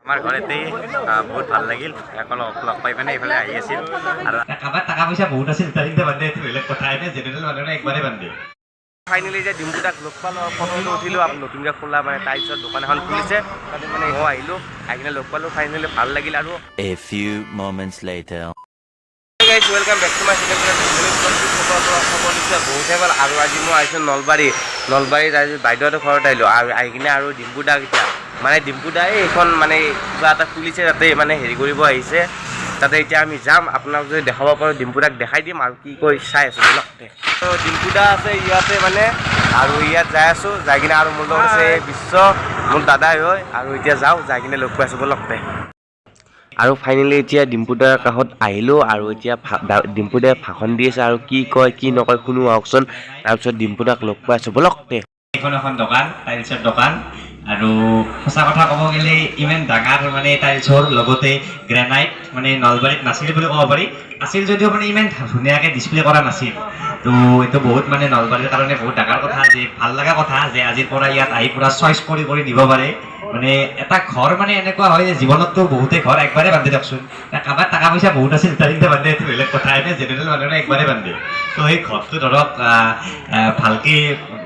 আমাৰ ঘৰতেই বহুত ভাল লাগিল। আকৌ লগ লগ পাই পিনে এইফালে আহি আছিল আৰু কাৰোবাৰ টকা পইচা বহুত আছিল, তাৰ বান্ধে, এইটো বেলেগ কথা। এনে জেনেৰেল মানুহে একবাৰে বান্ধে। ফাইনেলি যে ডিম্পু দাক লগ পালোঁ, ফটো উঠিলোঁ। নতুনকৈ খোলা মানে টাইলছৰ দোকান এখন খুলিছে, তাতে মানে মই আহিলোঁ, আহি কিনে লগ পালোঁ। ফাইনেলি ভাল লাগিল আৰু। A few moments later. Guys, welcome back to my channel. বহুতহে ভাল। আৰু আজি মই আহিছোঁ নলবাৰী। নলবাৰীত আজি বাইদেউহঁতৰ ঘৰত আহিলোঁ আৰু আহি কিনে আৰু ডিম্পু দাক এতিয়া মানে ডিম্পু দাই এইখন মানে কিবা এটা খুলিছে, তাতে মানে হেৰি কৰিব আহিছে। তাতে এতিয়া আমি যাম। আপোনাক যদি দেখাব পাৰোঁ, ডিম্পু দাক দেখাই দিম। আৰু কি কৈ চাই আছোঁ, ব'লক। ডিম্পু দা আছে ইয়াতে মানে আৰু ইয়াত যাই আছোঁ যাই কিনে। আৰু মোৰ লগত আছে বিশ্ব, মোৰ দাদাই হয়। আৰু এতিয়া যাওঁ, যাই কিনে লগ পাই আছোঁ, ব'লক। আৰু ফাইনেলি এতিয়া ডিম্পু দাৰ কাষত আহিলোঁ আৰু এতিয়া ডিম্পু দাই ভাষণ দি আছে আৰু কি কয় কি নকয় শুনো আহকচোন। তাৰপিছত ডিম্পু দাক লগ পাই আছোঁ, ব'লক তে। এইখন এখন দোকান, টাইলছৰ দোকান। আৰু সঁচা কথা ক'ব গ'লে ইমান ডাঙৰ মানে টাইলছৰ লগতে গ্ৰেনাইট মানে নলবাৰীত নাছিল বুলি ক'ব পাৰি। আছিল যদিও মানে ইমান ধুনীয়াকৈ ডিছপ্লে কৰা নাছিল। তো এইটো বহুত মানে নলবাৰীৰ কাৰণে বহুত ডাঙৰ কথা যে ভাল লগা কথা যে আজিৰ পৰা ইয়াত আহি পূৰা চইচ কৰি কৰি নিব পাৰে। মানে এটা ঘৰ মানে এনেকুৱা হয় যে জীৱনততো বহুতে ঘৰ একবাৰে বান্ধে দিয়কচোন। কাৰোবাৰ টকা পইচা বহুত আছিল, তাৰ বান্ধে, এইটো বেলেগ কথা। এনে জেনেৰেল মানুহে একবাৰে বান্ধে। তো সেই ঘৰটো ধৰক আহ, আহ, ভালকে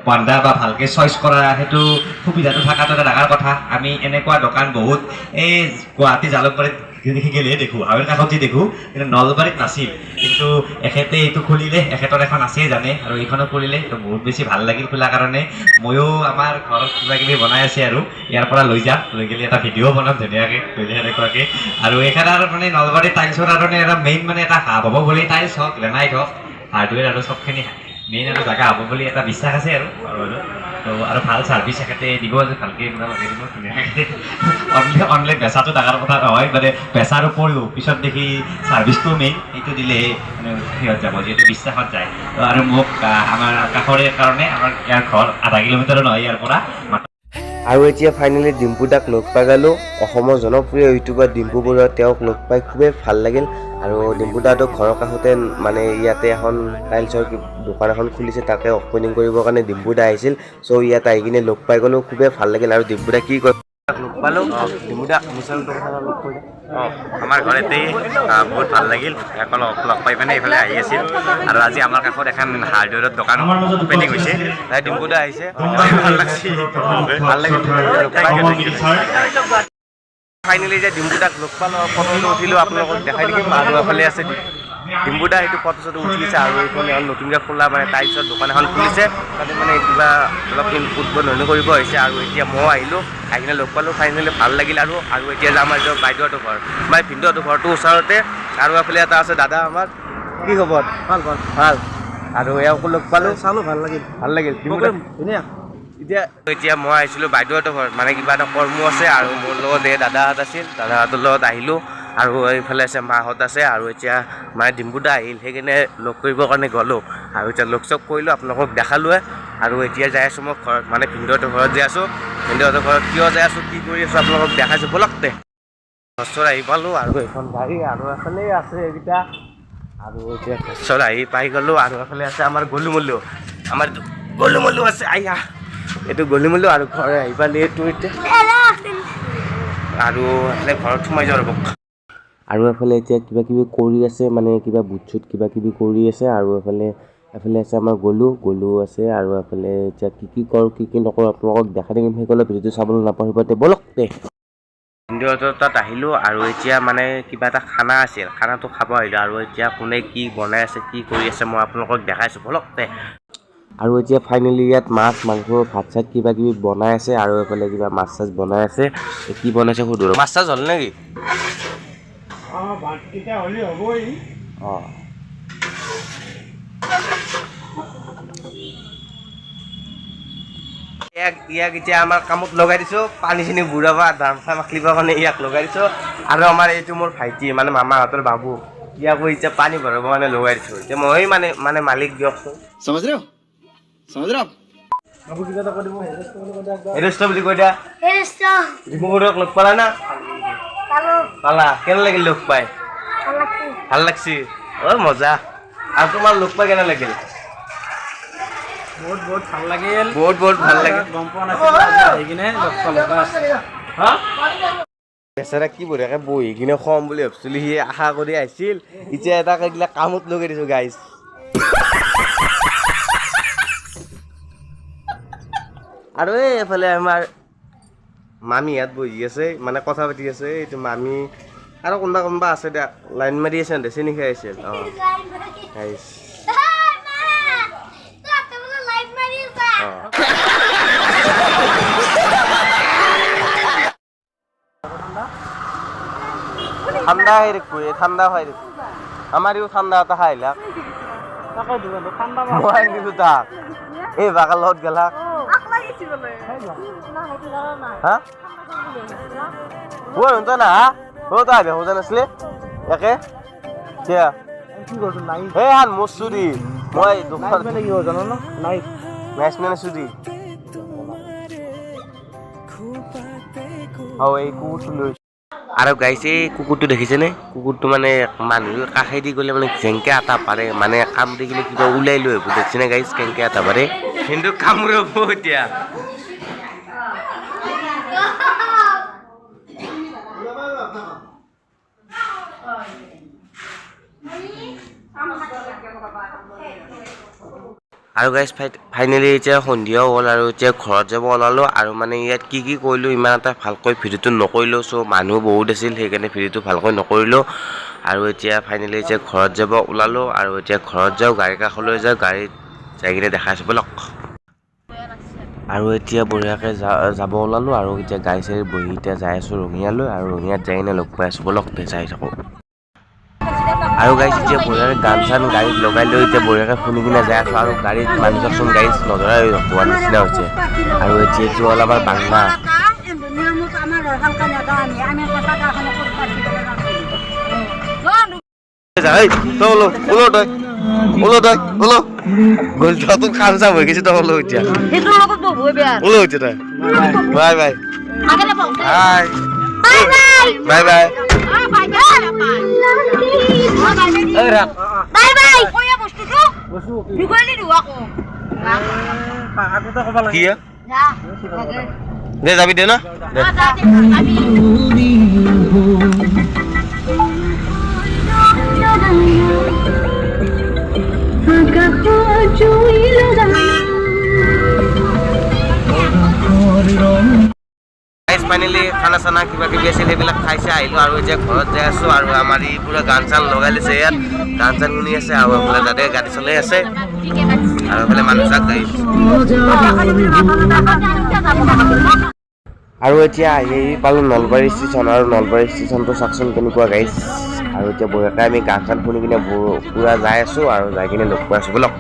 বন্ধা বা ভালকে চইচ কৰা সেইটো সুবিধাটো থকাটো এটা ডাঙৰ কথা। আমি এনেকুৱা দোকান বহুত এই গুৱাহাটী জালুকবাৰীত দেখি গ'লেহে দেখোঁ, হাৱৈৰ কাষত যি দেখোঁ, কিন্তু নলবাৰীত নাছিল। কিন্তু এখেতে এইটো খুলিলে, এখেতৰ এখন আছেই জানে, আৰু এইখনো খুলিলে। তো বহুত বেছি ভাল লাগিল খোলাৰ কাৰণে। ময়ো আমাৰ ঘৰত কিবা কিবি বনাই আছে আৰু ইয়াৰ পৰা লৈ যাম। লৈ গ'লে এটা ভিডিঅ' বনাম ধুনীয়াকৈ লৈ সেনেকুৱাকৈ। আৰু এইখন আৰু মানে নলবাৰী টাইলছৰ কাৰণে এটা মেইন মানে এটা হাব হ'ব বুলি, টাইলছ হওক, গ্ৰেনাইট হওক, হাৰ্ডৱেৰ আৰু চবখিনি মেইন আৰু জেগা হ'ব বুলি এটা বিশ্বাস আছে আৰু তো আৰু ভাল ছাৰ্ভিচ এখেতে দিব যে ভালকৈ পুৰা লগাই দিব ধুনীয়াকৈ। অনলাইন বেচাটো ডাঙৰ কথা নহয়, মানে বেচাৰ উপৰিও পিছত দেখি ছাৰ্ভিচটো মেইন। সেইটো দিলেহে মানে সিহঁত যাব, যিহেতু বিশ্বাসত যায়। তো আৰু মোক আমাৰ কাষৰে কাৰণে, আমাৰ ইয়াৰ ঘৰ আধা কিলোমিটাৰো নহয় ইয়াৰ পৰা। আৰু এতিয়া ফাইনেলি ডিম্পু দাক লগ পাই গ'লোঁ। অসমৰ জনপ্ৰিয় ইউটিউবাৰ ডিম্পু বৰুৱা, তেওঁক লগ পাই খুবেই ভাল লাগিল। আৰু ডিম্পু দাটো ঘৰৰ কাষতে মানে ইয়াতে এখন টাইলছৰ দোকান এখন খুলিছে, তাকে অপেনিং কৰিবৰ কাৰণে ডিম্পু দা আহিছিল। চ' ইয়াত আহি কিনে লগ পাই গ'লোঁ, খুবেই ভাল লাগিল। আৰু ডিম্পু দা কি কয়, লগ পালোঁ। ডিম্পু দা, মোৰ চেনেলটোৰ কথা অলপ কৈ দে। অঁ, আমাৰ ঘৰতেই বহুত ভাল লাগিল। আকৌ লগ লগ পাই পিনে এইফালে আহি আছিল আৰু আজি আমাৰ কাষত এখন হাৰ্ডৱেৰৰ দোকান অপেনিং হৈছে। তাই ডিম্পু দা আহিছে। ভাল লাগছে। ভাল লাগিল। Thank you, thank you. Finally যে ডিম্পু দাক লগ পালোঁ, ফটো উঠিলোঁ, আপোনালোকক দেখাই দিম। আৰু এফালে আছে ডিম্পু দা, সেইটো ফটো চটো উঠিছে। আৰু এইখন এখন নতুনকৈ খোলা মানে টাইলছৰ দোকান এখন খুলিছে, তাতে মানে কিবা অলপ উদ্বোধনী কৰিব আহিছে। আৰু এতিয়া ময়ো আহিলোঁ, আহি কিনে লগ পালোঁ। ফাইনেলি ভাল লাগিল। আৰু আৰু এতিয়া যাম আমাৰ বাইদেউহঁতৰ ঘৰ, মানে ভিনদেউহঁতৰ ঘৰটো ওচৰতে। আৰু এফালে এটা আছে দাদা আমাৰ। কি খবৰ? ভাল ভাল। ভাল। আৰু এওঁকো লগ পালোঁ। চালো, ভাল লাগিল। ভাল লাগিল, ডিম্পু দা। ধুনীয়া। এতিয়া এতিয়া মই আহিছিলোঁ বাইদেউহঁতৰ ঘৰত, মানে কিবা এটা কৰ্ম আছে। আৰু মোৰ লগত এই দাদাহঁত আছিল, দাদাহঁতৰ লগত আহিলোঁ। আৰু এইফালে আছে মাহঁত আছে। আৰু এতিয়া মানে ডিম্পু দা আহিল, সেইকাৰণে লগ কৰিবৰ কাৰণে গ'লোঁ। আৰু এতিয়া লগ চগ কৰিলোঁ, আপোনালোকক দেখালোৱে। আৰু এতিয়া যাই আছোঁ মই ঘৰত, মানে ভিনদেউহঁতৰ ঘৰত যাই আছোঁ। ভিনদেউহঁতৰ ঘৰত কিয় যাই আছোঁ, কি কৰি আছোঁ, আপোনালোকক দেখাইছোঁ, ব'লক তে। ঘৰ আহি পালোঁ। আৰু এইখন গাড়ী আৰু এফালে আছে এইকেইটা। আৰু এতিয়া ঘৰ আহি পাই গ'লোঁ। আৰু এফালে আছে আমাৰ গলু মলু, আমাৰ গলু মলু আছে। আইয়া, এইটো গলু মলু। আৰু ঘৰ আহি পালি এইটো এতিয়া আৰু এফালে ঘৰত সোমাই যাওঁ, ৰ'ব। আৰু এফালে এতিয়া কিবা কিবি কৰি আছে, মানে কিবা বুট চুট কিবা কিবি কৰি আছে। আৰু এফালে আছে আমাৰ গলু, গলু আছে। আৰু এফালে এতিয়া কি কি কৰোঁ, কি কি নকৰোঁ, আপোনালোকক দেখাই থাকিম। সেইকাৰণে ভিডিঅ'টো চাবলৈ নাপাহৰিব তে, ব'লক তে। ভিনদেউহঁতৰ তাত আহিলোঁ আৰু এতিয়া মানে কিবা এটা খানা আছিল, খানাটো খাব আহিলোঁ। আৰু এতিয়া কোনে কি বনাই আছে, কি কৰি আছে, মই আপোনালোকক দেখাইছোঁ, ব'লক তে। আৰু এতিয়া ফাইনেলি ইয়াত মাছ মাংস ভাত চাত কিবা কিবি বনাই আছে। আৰু এইফালে কিবা মাছ চাছ বনাই আছে। কি বনাইছে সুধো। মাছ চাছ হ'ল নেকি? অঁ, ভাতকেইটা হ'লে হ'বই। অঁ, ইয়াক ইয়াক এতিয়া আমাৰ কামত লগাই দিছোঁ। পানী চানী বুঢ়াব, ধান চান মাখিবৰ কাৰণে ইয়াক লগাই দিছোঁ। আৰু আমাৰ এইটো মোৰ ভাইটি, মানে মামাহঁতৰ বাবু, ইয়াকো এতিয়া পানী ভৰাব কাৰণে লগাই দিছোঁ। এতিয়া মই মানে মানে মালিক দিয়কচোন। समझ रहे हो? समझ रहे हो आप? বাবু, কিবা এটা কৈ দিব, হেৰেষ্ট বুলি কৈ দিয়া। হেৰস্ত বুলি কৈ দিয়া। হেৰস্ত। ৰিপু বৰুৱাক লগ পালা না? পালো। পালা। কেনে লাগিল লগ পাই? ভাল লাগছে। ভাল লাগছি। অ মজা। আৰু তোমাৰ লগ পাই কেনে লাগিল? বহুত বহুত ভাল লাগিল। বহুত বহুত ভাল লাগিল। গম পোৱা নাছিলো, আজি আহি কিনে লগ পালো, বাছ। হা। বেচেৰা কি বঢ়িয়াকৈ বহি কিনে খুৱাম বুলি ভাবছিলো, সি আশা কৰি আহিছিল। এতিয়া এটা এইগিলা কামত লগাই দিছো গাইজ। আৰু এই এইফালে আমাৰ মামী ইয়াত বহি আছে, মানে কথা পাতি আছে। এইটো মামী আৰু কোনোবা কোনোবা আছে দে, লাইন মাৰি আছে, চিনি খাই আছিল। অঁ গাইজ, অঁ ঠাণ্ডা খাই থাকবো, ঠাণ্ডা খাই থাকবো। আমাৰ ইও ঠাণ্ডা এটা খাই আহিলাক, মই আনি দিলো তাক। এই বাগাৰ লগত গেলাক। হা ও শুনছ না? হা ও তই আহিব খোজা নাছিলে একে কিয়া? হে হান মোৰ চুৰি, মই দোকান নাইচ মানে চুৰি। অঁ এই কুকুৰটো লৈ আৰু গাইছে, এই কুকুৰটো দেখিছেনে? কুকুৰটো মানে মানুহ কাষেদি গ'লে মানে যেনকে আটা পাৰে, মানে কামুৰি কিনে কিবা ওলাই লৈ আহিব। দেখিছেনে গাইছ কেনেকে আটা পাৰে? কিন্তু কামুৰাব এতিয়া। আৰু গাইজ ফাইনেলি এতিয়া সন্ধিয়াও হ'ল আৰু এতিয়া ঘৰত যাব ওলালোঁ। আৰু মানে ইয়াত কি কি কৰিলোঁ ইমান এটা ভালকৈ ভিডিঅ'টো নকৰিলোঁ। চ' মানুহ বহুত আছিল, সেইকাৰণে ভিডিঅ'টো ভালকৈ নকৰিলোঁ। আৰু এতিয়া ফাইনেলি এতিয়া ঘৰত যাব ওলালোঁ আৰু এতিয়া ঘৰত যাওঁ, গাড়ীৰ কাষলৈ যাওঁ, গাড়ীত যাই কিনে দেখাই আছোঁ ব'লক। আৰু এতিয়া বঢ়িয়াকৈ যাব ওলালোঁ আৰু এতিয়া গাড়ী চাড়ী বহি এতিয়া যাই আছোঁ ৰঙিয়ালৈ। আৰু ৰঙিয়াত যাই কিনে লগ পাই আছোঁ ব'লক, যাই থাকোঁ। আৰু গাইজ এতিয়া বঢ়িয়াকৈ গান চান গাড়ীত লগাই লৈ এতিয়া বঢ়িয়াকৈ শুনি কিনে যাই আছোঁ। আৰু গাড়ীত মানুহ চাওকচোন গাইজ, নধৰাই হোৱাৰ নিচিনা হৈছে। আৰু এতিয়া এইটো হ'ল আমাৰ বাংলা। কাম চাম হৈ গৈছে, তই ওলো এতিয়া, ওলো এতিয়া তই। Bye bye bye bye bye. কি দে যাবি দে না। ফাইনেলি খানা চানা কিবা কিবি আছিল সেইবিলাক খাইছে আহিলোঁ। আৰু এতিয়া ঘৰত যাই আছোঁ। আৰু আমাৰ ই পূৰা গান চান লগাই লৈছে, ইয়াত গান চান শুনি আছে। আৰু এইফালে তাতে গাড়ী চলাই আছে আৰু এইফালে মানুহ চাক গাড়ী। আৰু এতিয়া আহি পালোঁ নলবাৰী ষ্টেচন। আৰু নলবাৰী ষ্টেচনটো চাওকচোন কেনেকুৱা গাইজ। আৰু এতিয়া বঢ়িয়াকৈ আমি গান চান শুনি কিনে পূৰা যাই আছোঁ আৰু যাই কিনে লগ পাই আছোঁ ব'লক।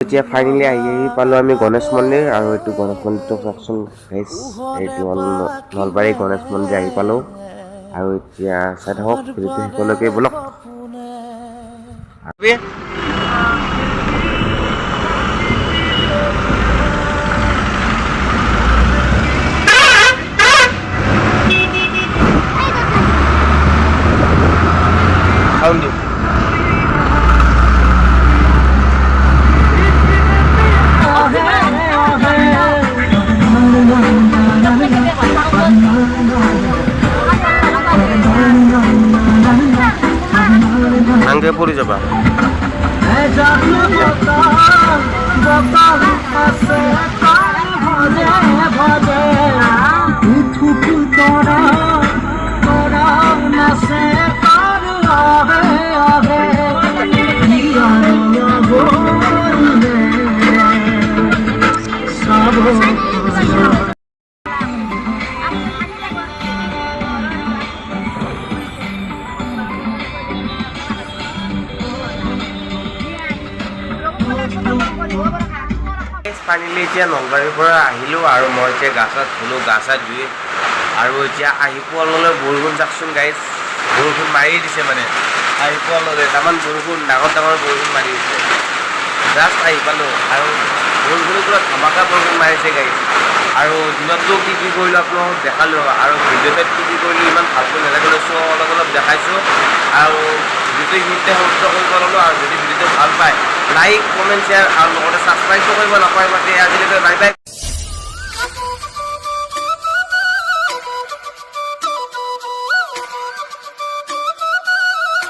এতিয়া ফাইনেলি আহি আহি পালোঁ আমি গণেশ মন্দিৰ। আৰু এইটো গণেশ মন্দিৰটো চাওকচোন গাইজ, এইটো হ'ল নলবাৰী গণেশ মন্দিৰ আহি পালোঁ। আৰু এতিয়া চাই থাকক ভিডিঅ'টো শেষলৈকে ব'লক। আগে পড়ে যাবা। ফাইনেলি এতিয়া নলবাৰীৰ পৰা আহিলোঁ আৰু মই এতিয়া গা চা ধুলোঁ, গা চা ধুই আৰু এতিয়া আহি পোৱাৰ লগে লগে বৰষুণ। চাওকচোন গাইজ, বৰষুণ মাৰি দিছে। মানে আহি পোৱাৰ লগে তামান বৰষুণ, ডাঙৰ ডাঙৰ বৰষুণ মাৰি দিছে। জাষ্ট আহি পালোঁ আৰু বৰষুণো পূৰা ধামাকা বৰষুণ মাৰিছে গাইজ। আৰু দিনততো কি কি কৰিলোঁ আপোনালোকক দেখালোঁ আৰু ভিডিঅ'টোত কি কি কৰিলোঁ ইমান ভালকৈ নাজানিলোঁ, চ' অলপ অলপ দেখাইছোঁ আৰু ভিডিঅ'টো এইখিনিতে সমাপ্ত কৰিব ল'লোঁ। আৰু যদি ভিডিঅ'টো ভাল পায়, লাইক, কমেণ্ট, শ্বেয়াৰ আৰু লগতে ছাবস্ক্ৰাইবো কৰিব নাপাহৰিব। আজিলৈ বাই বাই।